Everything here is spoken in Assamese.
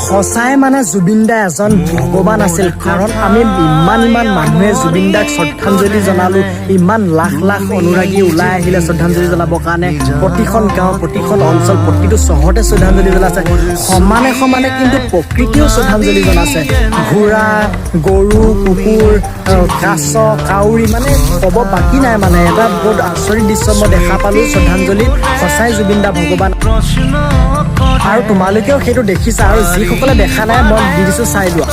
সঁচাই মানে জুবিন দা এজন ভগৱান আছিল, কাৰণ আমি ইমান ইমান মানুহে জুবিন দাক শ্ৰদ্ধাঞ্জলি জনালো। ইমান লাখ লাখ অনুৰাগী ওলাই আহিলে শ্ৰদ্ধাঞ্জলি জনাবৰ কাৰণে। প্ৰতিখন গাঁও, প্ৰতিখন অঞ্চল, প্ৰতিটো চহৰতে শ্ৰদ্ধাঞ্জলি জনাইছে। সমানে সমানে কিন্তু প্ৰকৃতিয়েও শ্ৰদ্ধাঞ্জলি জনাইছে। ঘোঁৰা, গৰু, কুকুৰ, কাছ, কাউৰী, মানে ক'ব বাকী নাই। মানে এটা বহুত আচৰিত দৃশ্য মই দেখা পালো শ্ৰদ্ধাঞ্জলিত। সঁচাই জুবিন দা ভগৱান। প্ৰশ্ন আৰু তোমালোকেও সেইটো দেখিছা আৰু যিসকলে দেখা নাই, মই দি দিছো, চাই লোৱা।